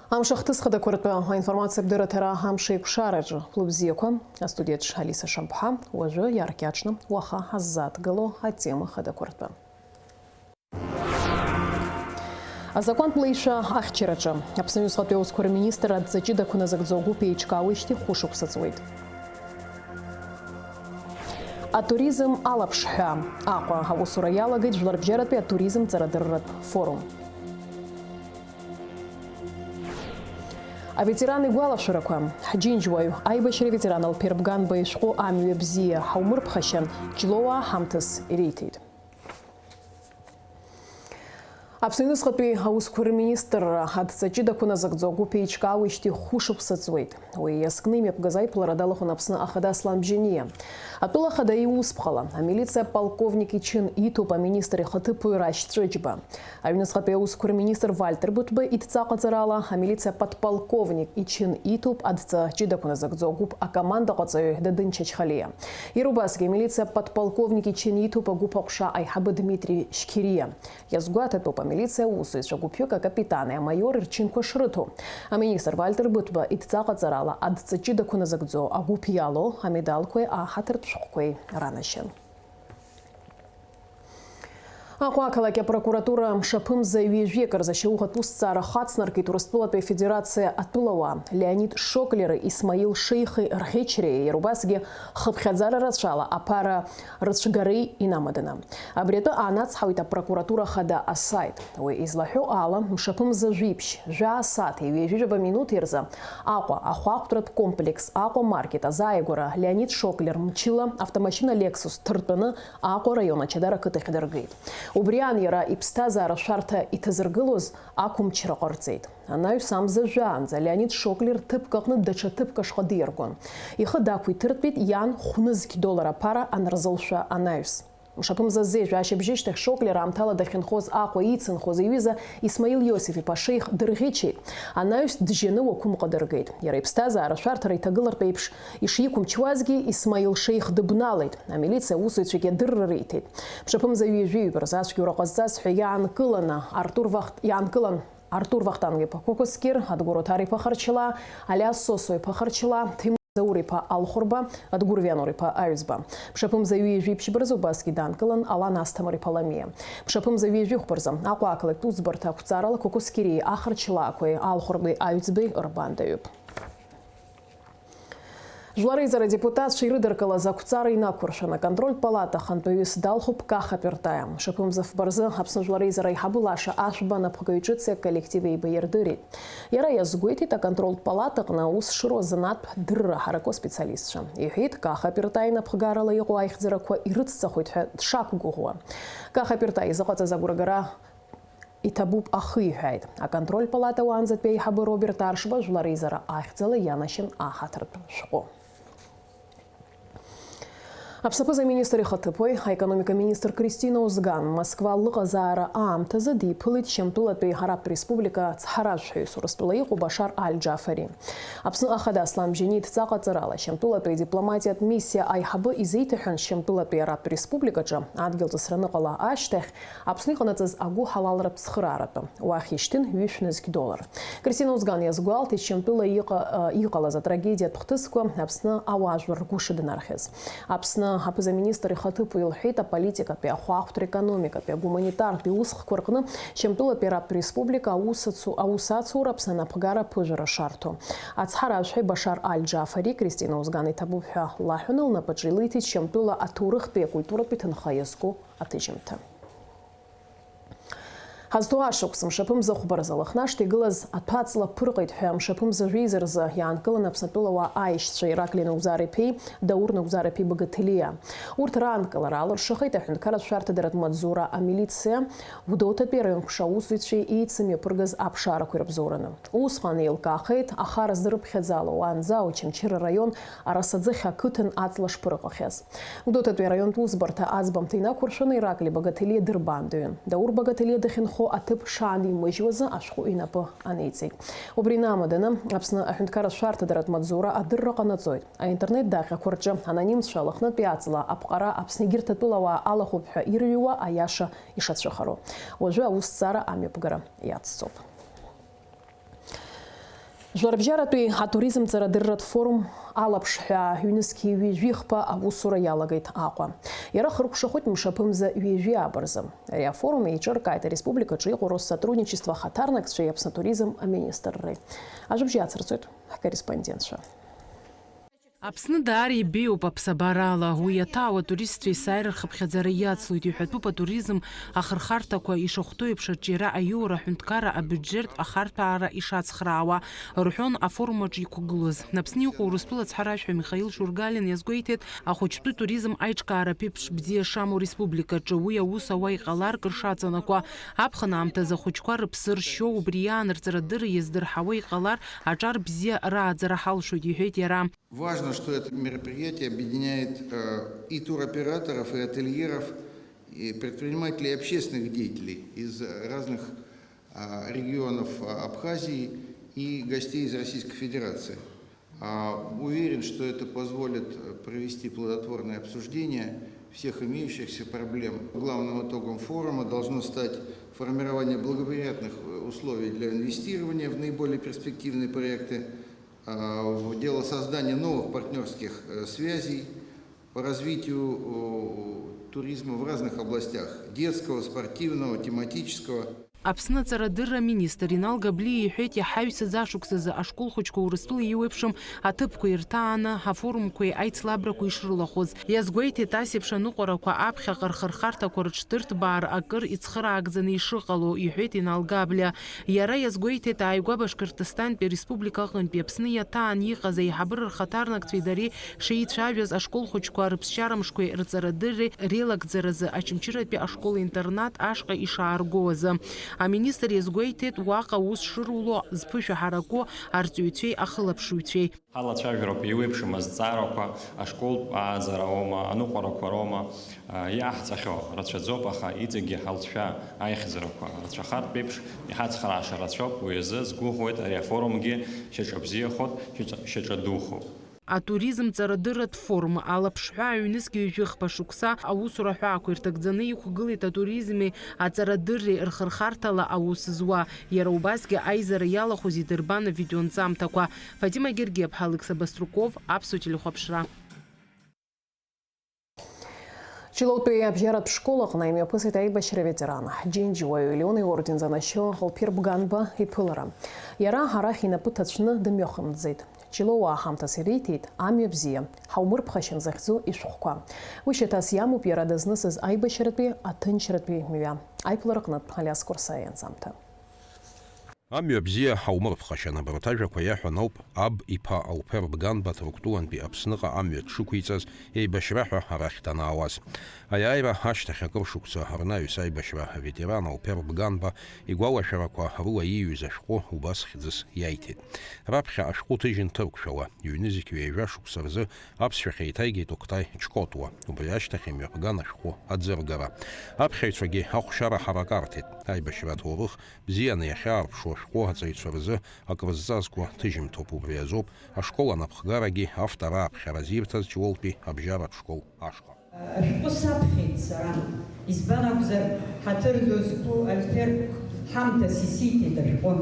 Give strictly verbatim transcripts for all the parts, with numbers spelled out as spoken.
Амш ахҭыс хадақәа ртәы аинформациатә дырраҭара амш еиқәшараҿы. Хәлыбзиақәа, астудиаҿ Алиса Шамԥҳа, уажәы иааркьаҿны уаха ҳаззааҭгыло атема хадақәа ртәы. Азакәантә леишәа ахьчараҿы Аԥсны аҩныҵҟатәи аусқәа рминистр адҵа ҷыдақәа назыгӡо агәыԥ еиҿкаауеижьҭеи хәышықәса ҵуеит. Атуризм алаԥшҳәа Аҟәа аусура иалагеит Жәларбжьаратәи атуризм ҵарадырратә форум. Аветеран игәалашәарақәа, ҳџьынџьуаҩ, аибашьра аветеран Алԥер Бганба ишәҟәы Амҩа бзиа ҳаумырԥхашьан, Ҷлоуаа ҳамҭас ириҭеит. Аԥсны аҩныҵҟатәи аусқәа рминистрра адҵа ҷыдақәа назыгӡо агәыԥ еиҿкаауеижьҭеи хәышықәса ҵуеит. Уи иазкны имҩаԥгаз аиԥылара далахәын Аԥсны ахада Аслан Бжьаниа. Атәыла ахада иусԥҟала, амилициа аполковник ичын иҭоуп аминистр ихаҭыԥуаҩ Рашь Ҵәыџьба. Аҩныҵҟатәи аусқәа рминистр Вальтер Быҭәба идҵа ҟаҵарала, амилициа подполковник ичын иҭоуп адҵа ҷыдақәа назыгӡо агәыԥ акомандаҟаҵаҩ Дадын Чачхалиа. Иара убасгьы амилициа подполковник ичын иҭоуп агәыԥ аҟәша аиҳабы Дмитри Шьқьериа. Иазгәаҭатәуп, амилициа аусзуҩцәа гәыԥҩык акапитани амаиори рчынқәа шрыҭо. Аминистр Вальтер Быҭәба идҵа ҟаҵарала адҵа ҷыдақәа назыгӡо агәыԥ иалоу амедалқәеи аҳаҭыртә шәҟәқәеи ранашьан. Аҟәа ақалақь апрокуратура мшаԥымза ҩажәи акы рзы ашьауӷатә усҭҵаара хацнаркит Урыстәылатәи Афедерациа атәылауаа Леонид Шоклери Исмаил Шеихи рӷьычреи, иара убасгьы хыԥхьаӡара рацәала аԥара рыцәгареи инамаданы. Абри атәы аанацҳауеит апрокуратура хада асаит. Уи излаҳәо ала, мшаԥымза жәиԥшь, жәаа сааҭи ҩажәижәаба минуҭи рзы Аҟәа ахәаахәҭратә комплекс, Аҟәа маркет азааигәара Леонид Шоклер мчыла автомашьына Lexus ҭыртәаны Аҟәа араион Ачадара ақыҭахь дыргеит. Убри аан иара иԥсҭазаара ашәарҭа иҭазыргылоз ақәымчра ҟарҵеит. Анаҩс амза жәаанӡа Леонид Шоклер ҭыԥк аҟны даҽа ҭыԥк ашҟа диаргон. Ихы дақәиҭыртәеит иан хәнызқь доллар аԥара анырзылшәа анаҩс. Мшаԥымза зежә ашьыбжьышьҭахь Шоклер аамҭала дахьынхоз Аҟәа ицынхоз иҩыза Исмаил Иосиф-иԥа Шеих дырӷьычеит. Анаҩс дыжьаны Уақәымҟа дыргеит. Иара иԥсҭазаара ашәарҭара иҭагылартә еиԥш ишиқәымчуазгьы Исмаил Шеих дыбналеит. Амилициа аусзуҩцәагьы адырра риҭеит. Мшаԥымза ҩажәи ҩба рзы ацәгьоура ҟазҵаз ҳәа иаанкыланы Артур Вахт-, иаанкылан Артур Вахтангиԥа Кәыкәыскьыр, Адгәыр Оҭар-иԥа Харчылаа, Алиас Сосо-иԥа Харчылаа, Ҭемыр Заур-иԥа Алхәырба, Адгәыр Вианор-иԥа Аҩӡба. Мшаԥымза ҩажәи ԥшьба рзы убасгьы даанкылан Алан Асҭамыр-иԥа Ламиа. Мшаԥымза ҩажәи хәба рзы Аҟәа ақалақьтә уӡбарҭа ақәҵарала Кәыкәыскьыри ахарчылаақәеи Алхәырбеи Аҩӡбеи рбандаҩуп. Жәлар реизара адепутатцәа ирыдыркылаз ақәҵара инақәыршәаны аконтрольтә палата ахантәаҩыс далхуп Каха Пертаиа. Мшаԥымза фба рзы Аԥсны Жәлар реизара аиҳабы Лаша Ашәба анапхгаҩ ҿыци аколлективи еибаирдырит. Иара иазгәеиҭеит, аконтрольтә палатаҟны аус шыруа азанааҭтә дырра ҳараку аспециалистцәа. Иҳәеит, Каха Пертаиа инапхгарала иҟоу аихьӡарақәа ирыцҵахоит ҳәа дшақәгәыӷуа. Каха Пертаиа изыҟаҵаз агәрагара иҭабуп ахиҳәааит. Аконтрольтә палата уаанӡатәи аиҳабы Роберт Аршба Жәлар реизара ахьӡала ианашьан аҳаҭыртә шәҟәы. Аԥсны аԥыза-министр ихаҭыԥуаҩ, аекономика министр Кристина Озган Москва лыҟазаара аамҭазы диԥылеит Шьамтәылатәи Арабтә Республика ацҳаражәҳәаҩыс, Урыстәыла иҟоу Башар Аль-Џафари. Аԥсны ахада Аслан Бжьаниа идҵа ҟаҵарала, Шьамтәылатәи адипломатиатә миссиа аиҳабы изеиҭаҳәан Шьамтәылатәи Арабтә Республикаҿы адгьыл ҵысра аныҟала ашьҭахь, Аԥсны иҟанаҵаз агәыҳалалратә цхырааратәы уахь ишьҭын ҩышә нызқь доллар. Кристина Озган иазгәалҭеит, Шьамтәыла иҟа-, ы, иҟалаз атрагедиатә хҭысқәа Аԥсны ауаажәлар ргәы шыднархьыз. Аԥсны аԥыза-министр ихаҭыԥуаҩ илҳәеит, аполитикатәи, ахәаахәҭра, економикатәи, агуманитартәи усхқәа рҟны Шьамтәылатәи Арабтә Республика аус ацу-, аус ацура Аԥсны анапхгара аԥыжәара шарҭо. Ацҳаражәҳәаҩ Башар Аль-Џафари Кристина Озган иҭабуп ҳәа лаҳәаны лнапаҿы илиҭеит Шьамтәыла аҭоурыхтәи акультуратәи ҭынха иазку аҭыжьымҭа. Ҳазҭоу ашықәс, мшаԥымза хәба рзы Лыхнашҭа игылаз аҭәаҵла ԥырҟеит ҳәа мшаԥымза жәеиза рзы иаанкылан Аԥснытәыла ауаа аишьцәа Ираклиа Нугзар-иԥеи Даур Нугзар-иԥеи Багаҭелиа. Урҭ раанкылара алыршахеит аҳәынҭқарратә шәарҭадаратә маҵзура амилициа, Гәдоуҭатәи араион ҟәша аусзуҩцәеи еицымҩаԥыргаз аԥшаарақәеи рыбзоураны. Усҟан еилкаахеит, ахара зрыԥхьаӡало уаанӡа Очамчыра араион Арасаӡыхь ақыҭан аҵла шԥырҟахьаз. Гәдоуҭатәи араионтә усбарҭа аӡбамҭа инақәыршәаны Ираклиа Багаҭелиа дырбаандаҩын. Даур Багаҭелиа дахьынхо аҭыԥ шаанимыжьуазы ашәҟәы инапы аниҵеит. Убри инамаданы, Аԥсны аҳәынҭқарра шәарҭадаратә маҵзура адырра ҟанаҵоит. Аинтернет даҟьақәа рҿы анонимцәа Лыхнытәи аҵла аԥҟара Аԥсны егьырҭ атәылауаа алахәуп ҳәа ирҩуа аиаша ишацәыхароу. Уажәы аусҭҵаара амҩаԥгара иацҵоуп. Жәларбжьаратәи атуризм ҵарадырратә форум алаԥшҳәаа ҩнызқь ҩажәи жәихԥа аусура иалагеит Аҟәа. Иара хыркәшахоит мшаԥымза ҩажәи ааба рзы. Ари афорум еиҿыркааит ареспубликаҿы иҟоу Россотрудничество ахаҭарнакцәеи Аԥсны атуризм аминистрреи. Ажәабжь иацырҵоит ҳкорреспондентцәа. Аԥсны даара ибеиоуп аԥсабарала, уи аҭаау атуристцәа есааира рхыԥхьаӡара иацлоит, иҳәатәуп атуризм ахырхарҭақәа ишахәҭоу еиԥш арҿиара аиура аҳәынҭқарра абиуџьет ахарҭәаара ишацхраауа, рҳәон афорум аҿы иқәгылоз. Аԥсны иҟоу Урыстәыла ацҳаражәҳәаҩ Михаил Шургалин иазгәеиҭеит, ахәыҷтәы туризм аиҿкаара аԥеиԥш бзиа шамоу республикаҿы, уи аус ауа иҟалар кыр шаҵанакуа. Аԥхын аамҭазы ахәыҷқәа рыԥсы ршьо, убри иаан рҵарадырра иаздырҳауа иҟалар, аҿар бзиа рааӡара ҳалшоит, иҳәеит иара. Важно, что это мероприятие объединяет, э, и туроператоров, и ательеров, и предпринимателей, и общественных деятелей из разных, а, регионов, а, Абхазии и гостей из Российской Федерации. А, уверен, что это позволит, э, провести плодотворное обсуждение всех имеющихся проблем. Главным итогом форума должно стать формирование благоприятных, э, условий для инвестирования в наиболее перспективные проекты, а, в дело создания новых партнёрских, э, связей по развитию, э, туризма в разных областях: детского, спортивного, тематического. Аԥсны аҵарадырра аминистр Инал Габлиа иҳәеит, иаҳаҩсыз ашықәсазы ашкол хәыҷқәа Урыстәыла еиуеиԥшым аҭыԥқәа ирҭааны, афорумқәеи аицлабрақәеи ишрылахәыз. Иазгәеиҭеит, ас еиԥш аныҟәарақәа аԥхьаҟа рхырхарҭақәа рыҽдырҭбаар акыр ицхыраагӡаны ишыҟало, иҳәеит Инал Габлиа. Иара иазгәеиҭеит, ааигәа Башқырҭыстантәи ареспублика аҟынтәи Аԥсны иаҭаан иҟаз аиҳабыра рхаҭарнакцәеи дареи шеицәажәаз, ашкол хәыҷқәа рыԥсшьара мшқәеи рҵарадырреи реилагӡаразы Очамчыратәи ашкол-интернат ашҟа ишаарго азы. Аминистр иазгәеиҭеит, уаҟа аус шыруло, зԥышәа ҳараку арҵаҩцәеи ахылаԥшҩцәеи. Ҳалацәажәароуп еиуеиԥшым азҵаарақәа, ашколтә ааӡара аума, аныҟәарақәа роума, а, иаҳҵахьоу рацәаӡоуп, аха иҵегьгьы ҳалҵшәа аихьӡарақәа рацәахартә еиԥш иҳацхрааша рацәоуп, уи азы сгәыӷуеит, ари афорумгьы шьаҿа бзиахоит, шьаҿа, шьаҿа духоуп. Атуризм ҵарадырратә форум алаԥшҳәа аҩнызқь ҩажәихԥа шықәса аусура ҳәаақәа ирҭагӡаны иқәгылеит атуризми аҵарадырреи рхырхарҭала аус зуа. Иара убасгьы аизара иалахәыз идырбан авидеонҵамҭақәа. Фатима Гергиаԥҳа, Алықьса Баструков, Аԥсуа телехәаԥшра. Ҷлоутәи абжьаратә школ аҟны имҩаԥысит аибашьра аветеран, џьынџьуаҩ, Леон иорден занашьо Алԥер Бганба иԥылара. Иара арахь инапы ҭацәны дымҩахымҵӡеит. Ҷлоуаа ҳамҭас ириҭеит амҩа бзиа, ҳаумырԥхашьан захьӡу ишәҟәқәа. Уи шьаҭас иамоуп иара дызнысыз аибашьратәи аҭынчратәи мҩа. Аиԥылараҟнытә Алиас Курсаиа ианҵамҭа. Амҩа бзиа, ҳаумырԥхашьан, абарҭ ажәақәа иаҳәон ауп аб иԥа Алԥер Бганба Ҭырқәтәылантәи Аԥсныҟа амҩа дшықәиҵаз, еибашьра ҳәа арахь данаауаз. Аиааира ашьҭахь акыр шықәса рнаҩс аибашьра аветеран Алԥер Бганба игәалашәарақәа рыла ииҩыз ашәҟәы убас хьӡыс иаиҭеит. Раԥхьа ашәҟәы ҭыжьын ҭырқәшәала, ҩ-нызқь ҩажәа шықәса рзы аԥсшәахь еиҭаигеит Октай Ҷкотуа, убри ашьҭахь имҩаԥган ашәҟәы аӡыргара. Аԥхьаҩцәагьы ахәшьара ҳарак арҭеит. Аибашьра аҭоурых бзианы иахьаарԥшу ашәҟәы аҵаҩцәа рзы акрызҵазкуа ҭыжьымҭоуп, убри азоуп ашкол анапхгарагьы автор ааԥхьара азирҭаз Ҷлоутәи абжьаратә школ ашҟа. Ашәҟәы саԥхьеит сара, избан акәзар, ҳаҭыр ду зқәу Альфер ҳамҭас исиҭеит ашәҟәы.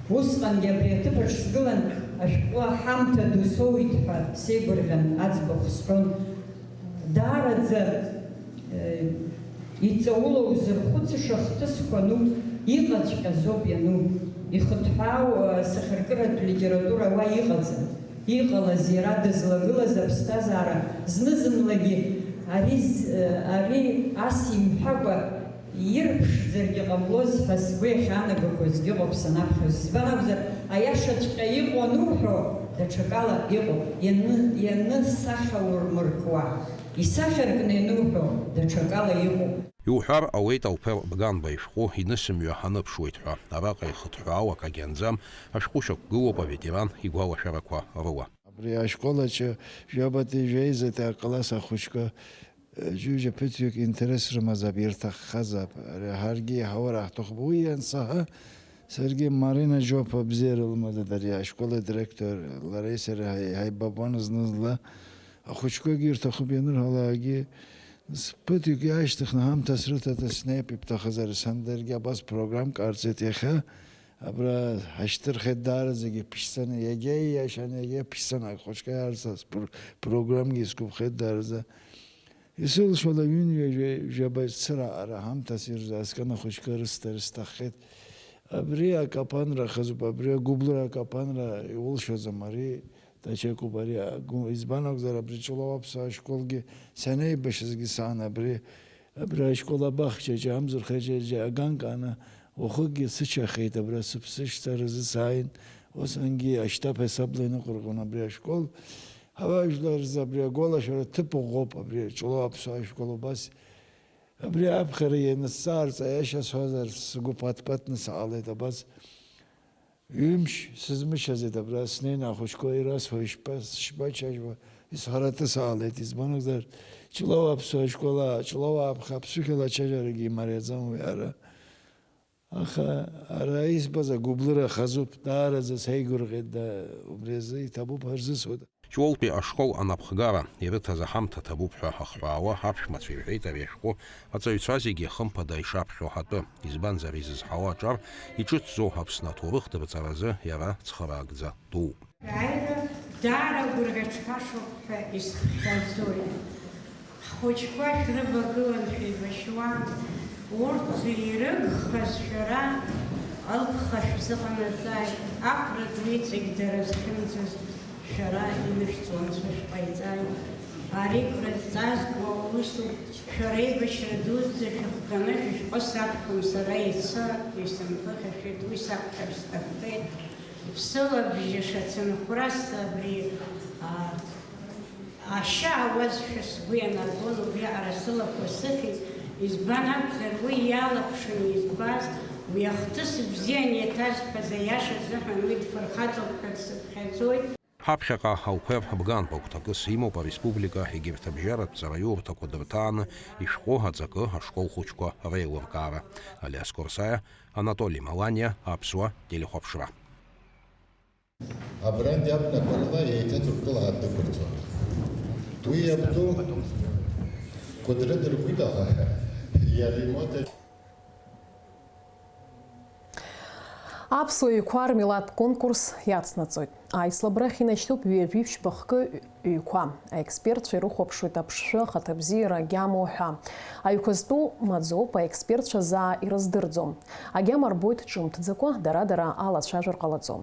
Усҟангьы абри аҭыԥаҿ сгылан, ашәҟәы аҳамҭа ду соуит ҳәа сеигәырӷьан аӡбахә сҳәон. Даараӡа, э, иҵаулоу зырхәыцыша хҭысқәа ануп, иҟаҵәҟьазоуп иану. Ихыҭҳәаау, э, сахьаркыратә литература уа иҟаӡам. Иҟалаз иара дызлагылаз аԥсҭазаара зны-зынлагьы ари з-, э, ари ас имҳәакәа ирԥшӡаргьы ҟамлоз ҳәа сгәы иахьаанагақәазгьы ыҟоуп санаԥхьоз. Избан акәзар, аиашаҵәҟьа иҟоу ануҳәо, даҽакала иҟоуп. Ианы, ианы сахьаурмыркуа, исахьаркны иануҳәо, даҽакала иҟоуп. Иуҳәар ауеит, Алԥер Бганба ишәҟәы инысымҩа аныԥшуеит ҳәа. Араҟа ихыҭҳәаау акагьы анӡам, ашәҟәы шьақәгылоуп аветеран игәалашәарақәа рыла. Абри ашкол аҿы жәабатәи жәеизатәи акласс ахәыҷқәа, џьужьа ԥыҭҩык интерес рымазаап, ирҭаххазаап. Ҳаргьы иаҳаур ҳҭахуп. Уи иансаҳа, саргьы Марина Џьопа бзиара лымаӡа, ари ашкол адиректор, лареи сареи ҳаи-, ҳаибабон зны-зынла. Ахәыҷқәагьы ирҭахуп ианырҳәалакгьы, ԥыҭҩык иаашьҭыхны ҳамҭас рыҭата снеип, ибҭахызар, сан даргьы абас программк ҟарҵеит иахьа. Абра ҳашьҭырхит даараӡагьы ԥшӡаны, иагьа ииашаны, иагьа ԥшӡаны, ахәыҷқәа иаарцаз пр-, программгьы сгәаԥхеит даараӡа. Исылшоит ҩынҩажәа жәа-, жәаба цыра араҳамҭас ирзааскьан ахәыҷқәа рысҭар сҭаххеит. Абри акапанра хазуп, абри агәыблыра акапанра иулшаӡом, ари даҽакуп, ари агәы-, избан акәзар, абри Ҷлоу аԥсуа школгьы санеибашьызгьы саан, абри, абри ашкол абахчаҿы, амзырхаҿаҿы аганк ааны, уахыкгьы сыччахеит, абра сыԥсышьҭаразы сааин, усҟангьы ашьҭаԥ ҳасабла иныҟәырҟьон абри ашкол. Ҳауаажәлар рзы абри агәалашәара ҭыԥ ӷәӷәоуп, абри Ҷлоу аԥсуа школ убас. Абри аԥхьара ианысзаарц, аиаша сҳәозар, сгәы ԥаҭ-ԥаҭны саалеит абас. Ҩымш сызмышьазеит абра снеины ахәыҷқәа ирасҳәо, ишԥа-, сышԥаччажьуа, исҳәараны саалеит, избан акәзар, Ҷлоу аԥсуа школа, Ҷлоу аԥхьа аԥсышәала аччаџьарагьы имариаӡам уи ара. Аха ара избаз агәыблыра хазуп, даараӡа сеигәырӷьеит, да, убри азы иҭабуп ҳәа рзысҳәоит. Ҷлоутәи ашкол анапхгара ирыҭаз аҳамҭа ҭабуп ҳәа ахҳәаауа аԥшәмацәа ирҳәеит ари ашәҟәы аҵаҩцәа зегьы хымԥада ишаԥхьо атәы, избанзар изызҳауа аҿар иҿыцӡоу Аԥсны аҭоурых дырҵаразы иара цхыраагӡа дууп. Ааира даара гәырӷьаҽҳәашоуп ҳәа исххьаӡоит. Ҳхәыҷқәа шәрывагылан шәеибашьуа, урҭ ирыгхаз шәара алԥха шәзыҟанаҵааит, ақәра ду иҵегь дара зхьымӡаз шәара инышәҵо анцәа шәҟаиҵааит. Ари крызҵазкуа усуп, шәара еибашьра дуӡӡа шәыхганы шәышәҟәы сақәтәом сара иацы, исымԥыхьашәеит, уи сақәтәар сҭаххеит. Сылабжьаша цынхәрас абри, а, Ашьа ауазшәа сгәы ианаргон, убриаҟара сылақәа сыхьит, избан акәзар, уи иалакшаны избаз, уи ахҭыс бзиан иаҭазҳәаз аиаша азыҳәан уи дфырхаҵоуп ҳәа дсыԥхьаӡоит. Ҳаԥхьаҟа Алқәер Бгантә агәҭакыс имоуп ареспублика егьырҭ абжьаратә ҵараиурҭақәа дырҭааны ишәҟәы аҵакы ашкол хәыҷқәа реилыркаара. Алиас Корсаиа, Анатоли Маланиа, Аԥсуа телехәаԥшра. Абрантәи абнақәа рыла еиҭаҵуркыла ҳадәықәырҵон. Уи иабду Кәыдры дыргәит, аха иара имоҭа. Аԥсуа ҩқәа рмилаҭтә конкурс иацнаҵоит. Аицлабра ахьынашьҭуп ҩажәи ԥшьба хкы ҩқәа. Аекспертцәа ирыхәаԥшуеит аԥшшәы, ахаҭабзиара, агьама уҳәа. Аҩқәа зтәу маӡоуп, аекспертцәа заа ирыздырӡом. Агьама рбоит ҿымҭӡакәа, дара-дара алацәажәар ҟалаӡом.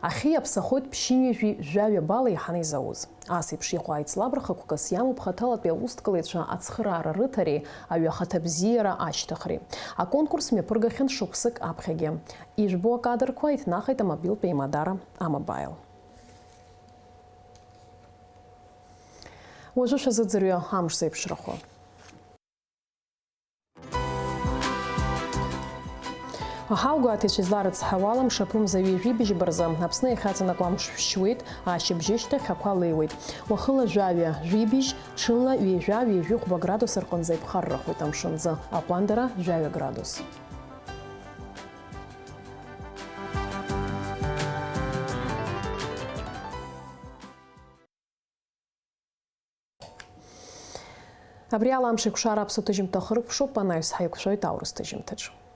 Ахьы иаԥсахоит ԥшьынҩажәи жәаҩа бала еиҳаны изауз. Ас еиԥш иҟоу аицлабра хықәкыс иамоуп хаҭалатәи аусҭкылаҩцәа ацхыраара рыҭареи аҩы ахаҭабзиара ашьҭыхреи. Аконкурс мҩаԥыргахьан шықәсык аԥхьагьы. Ижәбо акадрқәа иҭнахит амобилтә еимадара А-Мобаил. Уажәы шәазыӡырҩы амш зеиԥшрахо. Аҳаугәаҭаҩцәа изларыцҳауала, мшаԥымза ҩажәи быжьба рзы Аԥсны иахьаҵанакуа амш шәшьуеит, ашьыбжьышьҭахь ақәа леиуеит. Уахыла жәаҩа, жәибжь, ҽынла ҩажәа, ҩажәи хәба градус рҟынӡа иԥхаррахоит амшынӡы, аҟәандара жәаҩа градус. Абри ала амш еиқәшара аԥсуа ҭыжьымҭа ахыркәшоуп, анаҩс ҳаиқәшәоит аурыс ҭыжьымҭаҿы.